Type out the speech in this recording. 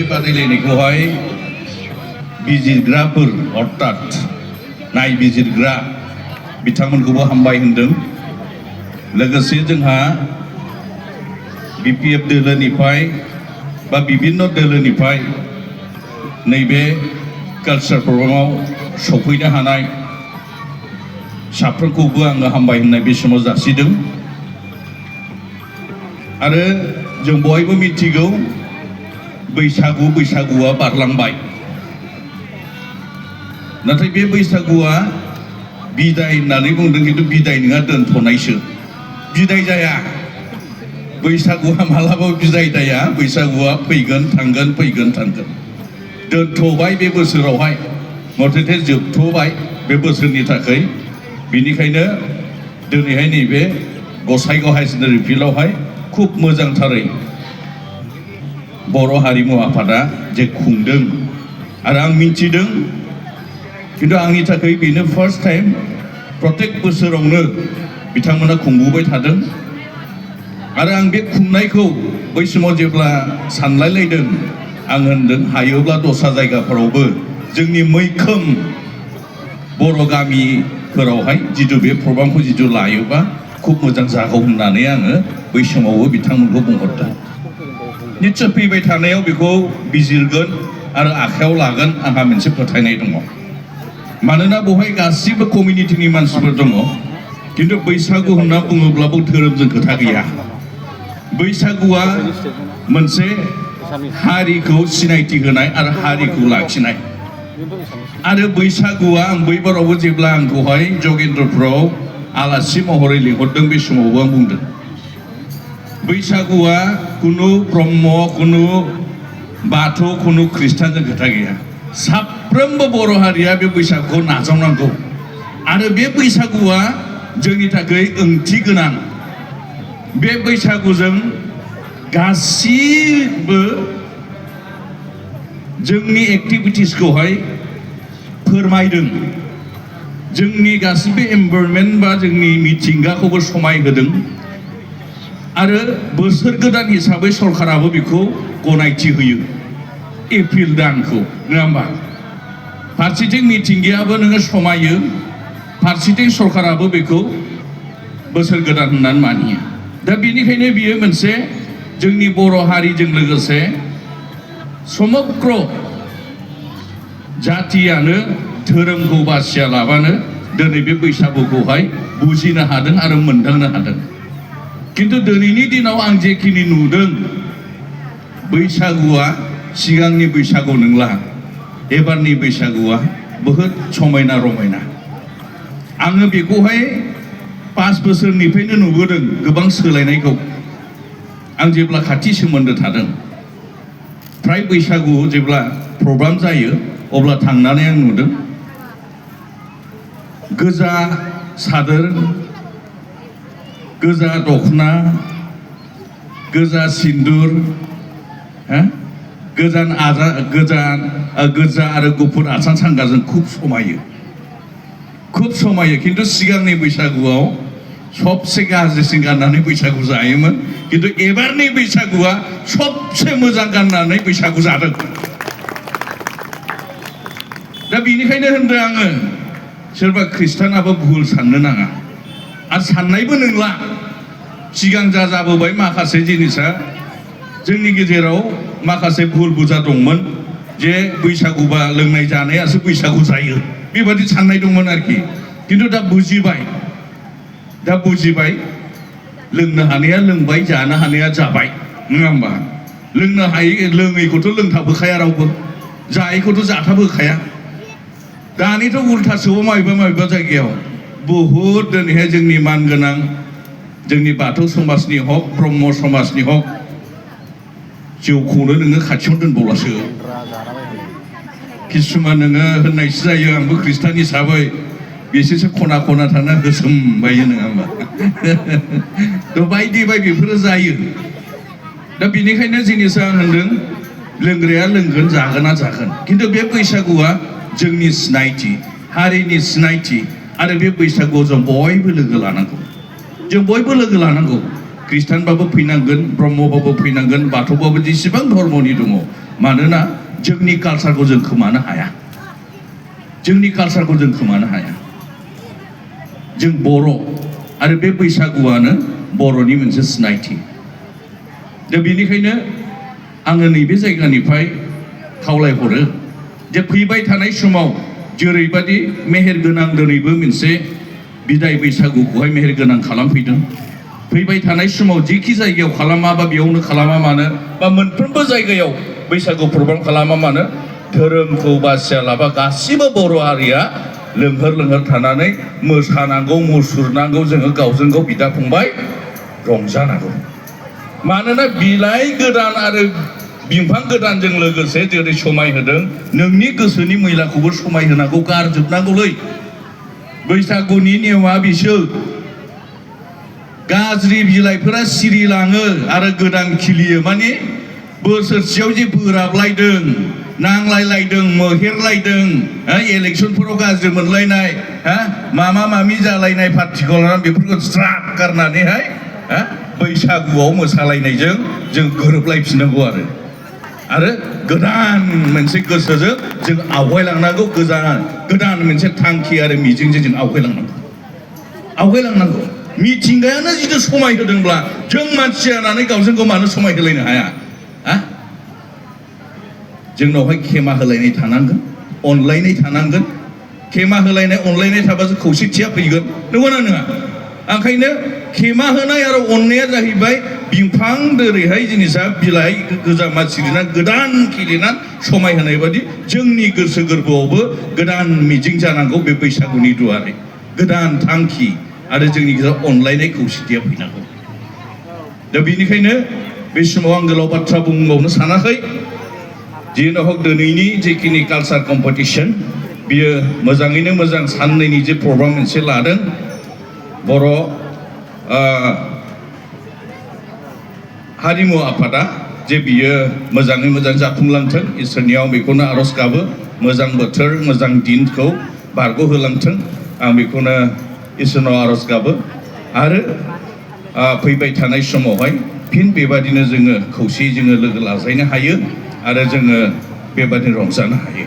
बादायलायनायखौहाय बिजिरग्राफोर अर्थात नायबिजिरग्रा बिथांमोनखौबो हामबाय होनदों लोगोसे जोंहा बिपिएफ दोलोनिफ्राय बा बिभिन्न दोलोनिफ्राय नैबे कालचार प्रग्रामाव सफैनो हानाय साफ्रोमखौबो आङो हामबाय होननाय बे समाव जासिदों आरो जों बयबो मिथिगौ बैसागुआ बारलांबाय नाथाय बे बैसागुआ बिदाय होननानै बुंदों खिन्थु बिदाय नङा दोनथ'नायसो बिदाय जाया बैसागुआ मालाबाबो बिदाय जाया बैसागुआ फैगोन थांगोन फैगोन थांगोन दोनथ'बाय बे बोसोरावहाय मथथे जोबथ'बाय बे बोसोरनि थाखाय बिनिखायनो दिनैहाय नैबे गसाइगाव हायार सेकेन्डारि फिल्डआवहाय खुब मोजांथारै बर' हारिमु आफादा जे खुंदों आरो आं मिन्थिदों खिन्थु आंनि थाखाय बेनो फार्स्ट टाइम प्रत्येक बोसोरावनो बिथांमोना खुंबोबाय थादों आरो आं बे खुंनायखौ बै समाव जेब्ला सानलायलायदों आं होनदों हायोब्ला दस्रा जायगाफोरावबो जोंनि मैखोम बर' गामिफोरावहाय जिथु बे प्रग्रामखौ जिथु लायोबा खुब मोजां जागौ होननानै आङो बै समावबो बिथांमोनखौ बुंहरदों निश्चय फैबाय थानायाव बेखौ बिजिरगोन आरो आखायाव लागोन आंहा मोनसे फोथायनाय दङ मानोना बेवहाय गासिबो कमिउनिटिनि मानसिफोर दङ खिन्थु बैसागु होनना बुङोब्लाबो धोरोमजों खोथा गैया बैसागुआ मोनसे हारिखौ सिनायथि होनाय आरो हारिखौ लाखिनाय आरो बैसागुआ आं बैबारावबो जेब्ला आंखौहाय जगेन्द्रपुराव आलासि महरै लिंहरदों बे समावबो आं बुंदों बैसागुआ कुनु ब्रह्म कुनु बाथौ कुनु ख्रिस्टानजों खोथा गैया साफ्रोमबो बर' हारिया बे बैसागुखौ नाजावनांगौ आरो बे बैसागुआ जोंनि थाखाय ओंथि गोनां बे बैसागुजों गासिबो जोंनि एक्टिभिटिसखौहाय फोरमायदों जोंनि गासिबो एनभायरनमेन्ट बा जोंनि मिथिंगाखौबो समायहोदों आरो बोसोर गोदान हिसाबै सरकाराबो बेखौ गनायथि होयो एप्रिल दानखौ नङा होमबा फारसेथिं मिथिंगायाबो नोङो समायो फारसेथिं सरकाराबो बेखौ बोसोर गोदान होननानै मानियो दा बेनिखायनो बियो मोनसे जोंनि बर' हारिजों लोगोसे समग्र जातियानो धोरोमखौ बासिया लाबानो दिनै बे बैसागुखौहाय बुजिनो हादों आरो मोनदांनो हादों खिन्थु दिनैनि दिनाव आं जेखिनि नुदों बैसागुआ सिगांनि बैसागु नंला एबारनि बैसागुआ बहुद समायना रमायना आङो बेखौहाय 5 बोसोरनिफ्रायनो नुबोदों गोबां सोलायनायखौ आं जेब्ला खाथि सोमोन्दो थादों फ्राय बैसागु जेब्ला प्रग्राम जायो अब्ला थांनानै आं नुदों गोजा सादोर गोजा दखना गोजा सिन्दुर गोजा आरो गुफुर आसान सांगाजों खुब समायो खिन्थु सिगांनि बैसागुआव सबसे गाज्रिसिन गाननानै बैसागु जायोमोन खिन्थु एबारनि बैसागुआ सबसे मोजां गाननानै बैसागु जादों दा बेनिखायनो होनदों आङो सोरबा ख्रिस्टानाबो भुल साननो नाङा आरो साननायबो नंला सिगां जाबोबाय माखासे जिनिसा जोंनि गेजेराव माखासे भुल बुजा दंमोन जे बैसागुबा लोंनाय जानायासो बैसागु जायो बेबादि साननाय दंमोन आरोखि खिन्थु दा बुजिबाय लोंनो हानाया लोंबाय जानो हानाया जाबाय नङा होमबा लोंनो हायै लोङैखौथ' लोंथाबोखाया रावबो जायैखौथ' जाथाबोखाया दानिथ' उल्थासोआव माबेबा जायगायाव बहुद दिनैहाय जोंनि मानगोनां जोंनि बाथौ समाजनि हक ब्रह्म समाजनि हक जौखौनो नोङो खाथियाव दोनबावलासो किसुमान नोङो होननायसो जायो आंबो ख्रिस्टान हिसाबै बिसोरसो खना खना थाना होसोमबायो नङा होमबा थ' बायदि बेफोरो जायो दा बेनिखायनो जिनिसा आं होनदों लोंग्राया लोंगोन जागोना जागोन खिन्थु बे बैसागुआ जोंनि सिनायथि हारिनि सिनायथि आरो बे बैसागुआव जों बयबो लोगो लानांगौ जों बयबो लोगो लानांगौ ख्रिस्टानबाबो फैनांगोन ब्रह्मबाबो फैनांगोन बाथौबाबो जेसेबां धर्मनि दङ मानोना जोंनि कालसारखौ जों खोमानो हाया जोंनि कालसारखौ जों खोमानो हाया जों बर' आरो बे बैसागुआनो बर'नि मोनसे सिनायथि दा बेनिखायनो आङो नैबे जायगानिफ्राय खावलायहरो जे फैबाय थानाय समाव जेरैबादि मेहेरगोनां दिनैबो मोनसे बिदाय बैसागुखौहाय मेहेरगोनां खालामफैदों फैबाय थानाय समाव जेखि जायगायाव खालामा बा बेयावनो खालामा मानो बा मोनफ्रोमबो जायगायाव बैसागु प्रग्राम खालामा मानो धोरोमखौ बासियालाबा गासिबो बर' हारिया लोंहोर थानानै मोसानांगौ मुसुरनांगौ जोङो गावजों गाव बिदा फंबाय रंजानांगौ मानोना बिलाइ गोदान आरो बिफां गोदानजों लोगोसे जेरै समाय होदों नोंनि गोसोनि मैलाखौबो समाय होनांगौ गारजोबनांगौलै बैसागुनि नेमा बिसो गाज्रि बिलाइफोरा सिरिलाङो आरो गोदान खिलियो माने बोसोरसेयाव जे बोराबलायदों नांलायलायदों मोहेरलायदों इलेक्सनफोराव गाज्रि मोनलायनाय मामि जालायनाय पार्टिखौ लानानै बेफोरखौ ज्राब गारनानैहाय बैसागुआव मोसालायनायजों जों गोरोबलायफिननांगौ आरो गोदान मोनसे गोसोजों जों आवगायलांनांगौ गोदान मोनसे थांखि आरो मिजिंजों जों आवगायलांनांगौ मिथिंगायानो जुदि समाय होदोंब्ला जों मानसि जानानै गावजों गाव मानो समाय होलायनो हाया जोंनावहाय खेमा होलायनाय थानांगोन अनलायनाय थानांगोन खेमा होलायनाय अनलायनाय थाबासो खौसेथिया फैगोन नंगौना नङा ओंखायनो खेमा होनाय आरो अननाया जाहैबाय बिफां दोरैहाय जिनिसा बिलाइ गोजामा सिरिनानै गोदान खिलिनानै समाय होनाय बादि जोंनि गोसो गोरबोआवबो गोदान मिजिं जानांगौ बे बैसागुनि दुआरै गोदान थांखि आरो जोंनि गेजेराव अनलायनाय खौसेथिया फैनांगौ दा बेनिखायनो बे समाव आं गोलाव बाथ्रा बुंबावनो सानाखै जिनो हक दिनैनि जेखिनि कालचार कम्पिटिसन बियो मोजाङैनो मोजां साननैनि जे प्रग्राम मोनसे लादों बर' हारिमु आफादा जे बियो मोजाङै मोजां जाफुंलांथों इसोरनियाव बेखौनो आरज गाबो मोजां बोथोर मोजां दिनखौ बारग'होलांथों आं बेखौनो इसोरनाव आरज गाबो आरो फैबाय थानाय समावहाय फिन बेबादिनो जोङो खौसेयै जोङो लोगो लाज्लायनो हायो आरो जोङो बेबादिनो रंजानो हायो